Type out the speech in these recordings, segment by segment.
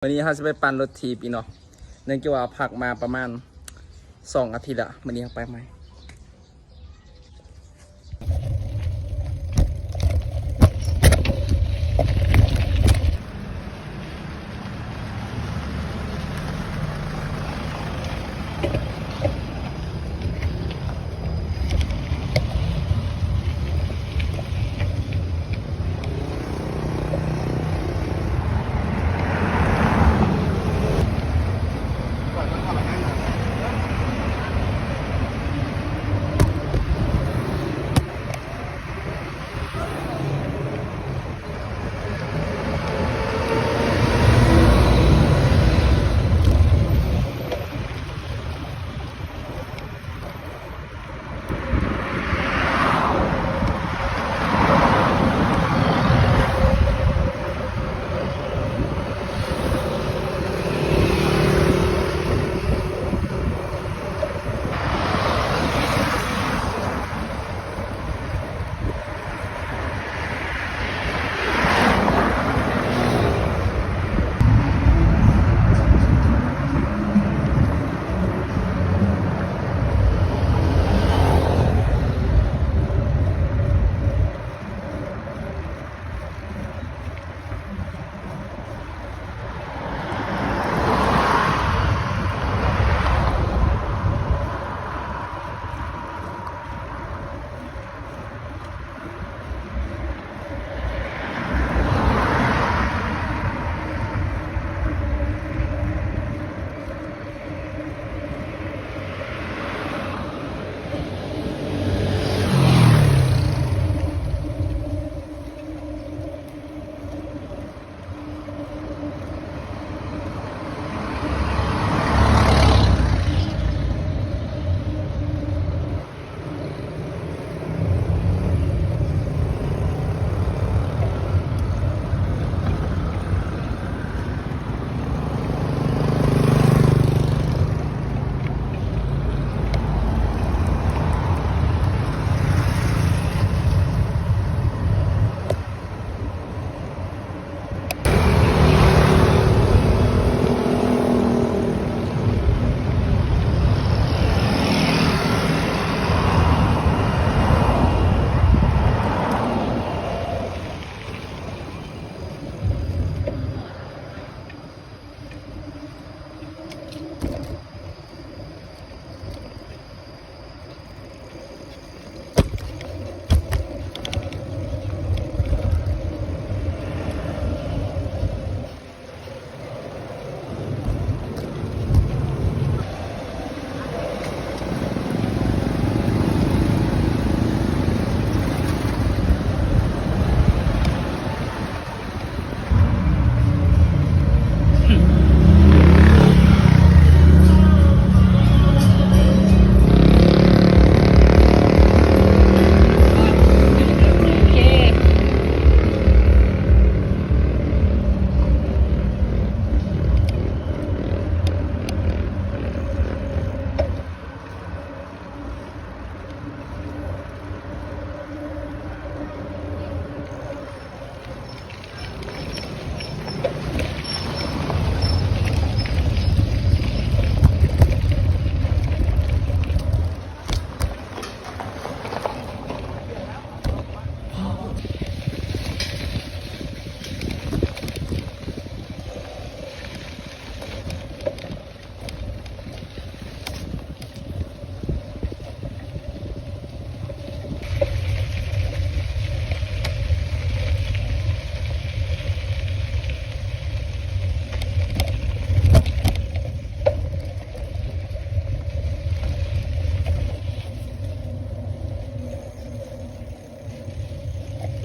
ມື້ນີ້ເຮົາຊິໄປປັ່ນລົດຖີບອີກເນາະ ເນື່ອງຈາກວ່າພັກມາປະມານສອງອາທິດລະ ມື້ນີ້ເຮົາໄປໃໝ່.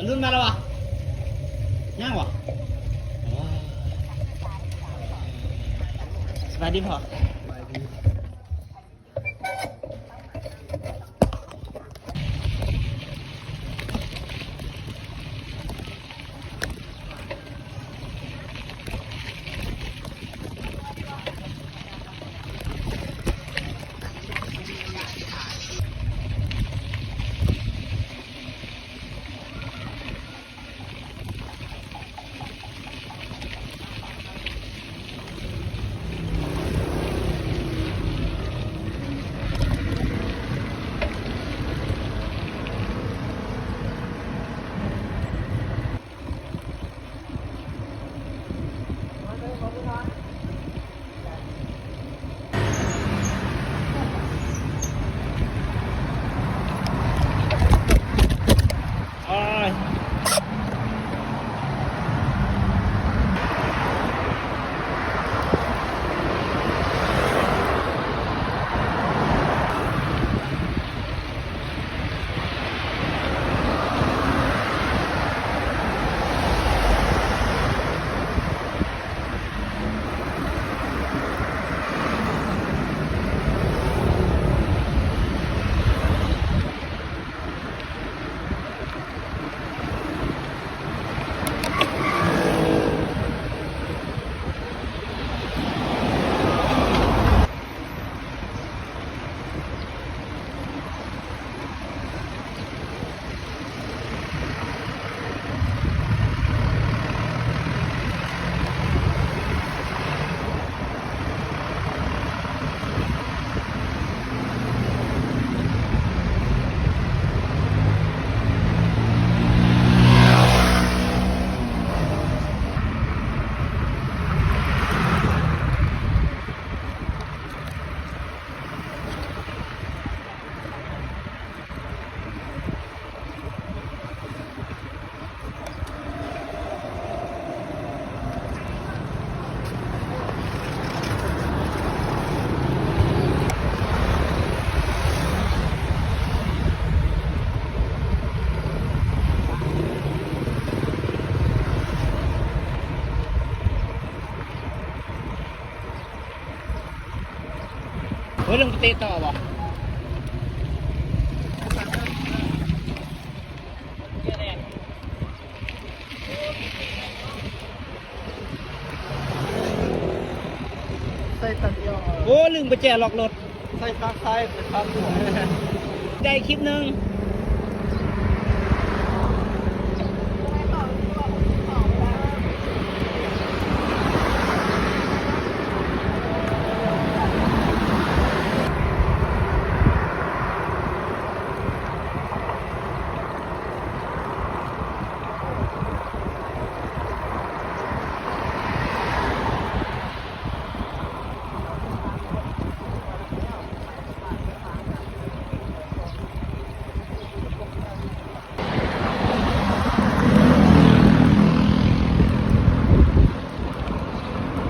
ລຸນມາແລ້ວຫວາ? ຍັງຫວາ? ສະບາຍດີພໍ່. ເຮີ້ຍ ລົງໄປເຕະຕໍ່ບໍ່? ໃສ່ຕັດອອກ ໂອ້ ລືມກຸນແຈລັອກລົດ. ໃສ່ຟາກຊ້າຍ ໄປຟາກຂວາ ໄດ້ຄລິບໜຶ່ງ.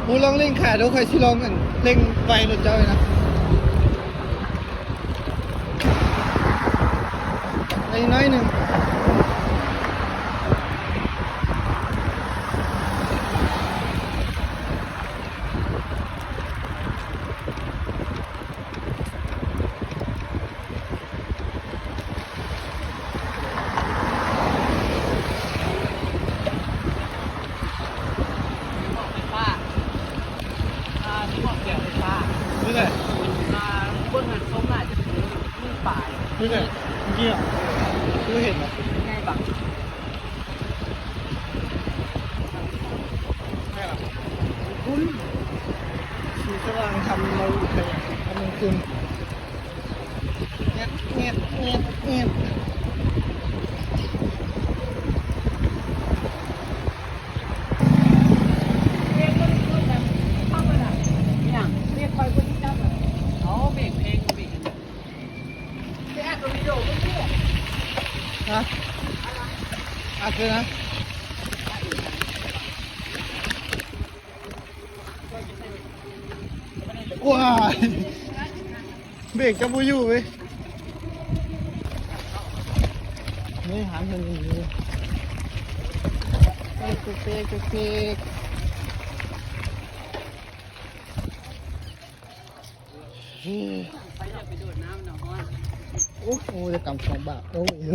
ໂອ້ ລອງເລັ່ງຂາດູ ຂ້ອຍຊິລອງອັນເລັ່ງໄວລົດເຈົ້ານີ້ນະ. ໄດ້ໜ້ອຍໜຶ່ງ. ໝອກໄຟຟ້າ ອ່າ ມີໝອກແກວໄຟຟ້າ ຄືໃດ? ອ່າ ເບິ່ງຫັ້ນ ຊົງໜ້າຈະເປັນ ໜຶ່ງປາຍ ຄືໃດ? ເມື່ອກີ້ ຄືເຫັນບໍ່? ໃຫຍ່ບັກ ໃຊ່ລະ ຄຸນ ສີສະຫວ່າງທຳເຮົາ ທຳມັນຂຶ້ນ. ແງະ ແງະ ແງະ ແງະ. ຮະ? ອັດເລີຍນະ? ວ້າຍ ເບກຈະບໍ່ຢູ່ເວີຍ. ນີ້ຫາເພິ່ນຢູ່ ເປັກເປັກເປັກເປັກ. ໂອ້ ໂອ້ ຈະກຳສອງບາດ ໂອ້ຍ.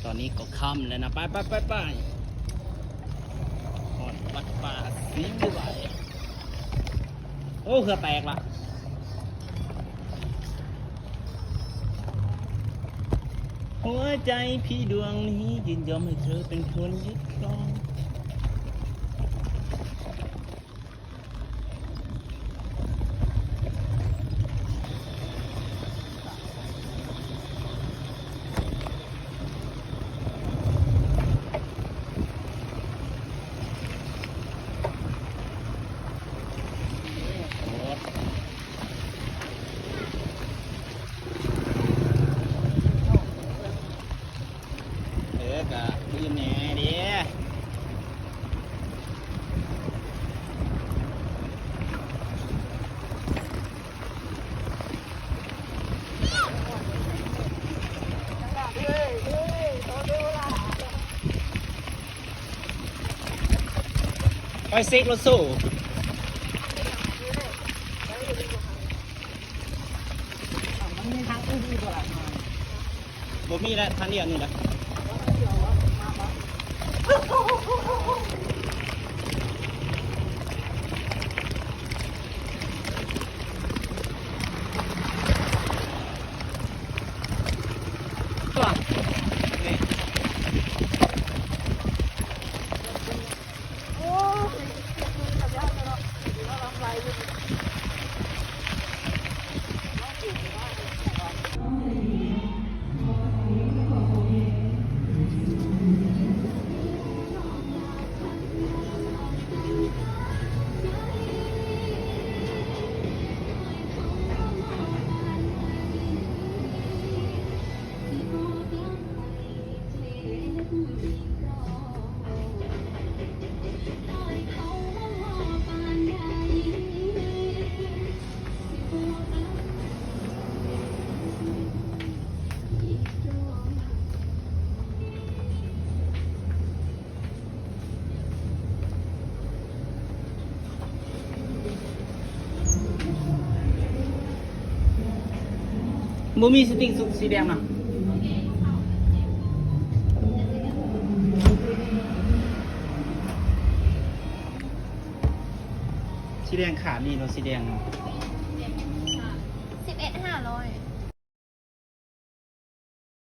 ຕອນນີ້ກໍຄ່ຳແລ້ວນະ ໄປໆໆໆ ຮອດວັດປ່າສີວິໄລ. ໂອ້ ເຫື່ອແຕກລະ. ຫົວໃຈພີ່ດວງນີ້ ຍິນຍອມໃຫ້ເທີເປັນຄົນຍຶດຄອງ. ເອີ ກະຕື່ມແດ່ເດ້. ໄປເຊັກລົດໂຊ. ບໍ່ມີແລ້ວ ທາງດຽວນີ້ແຫຼະ. ບໍ່ມີສະຕິກສຸດສີແດງເນາະ ສີແດງຂາດນີ້ເນາະ ສີແດງເນາະ.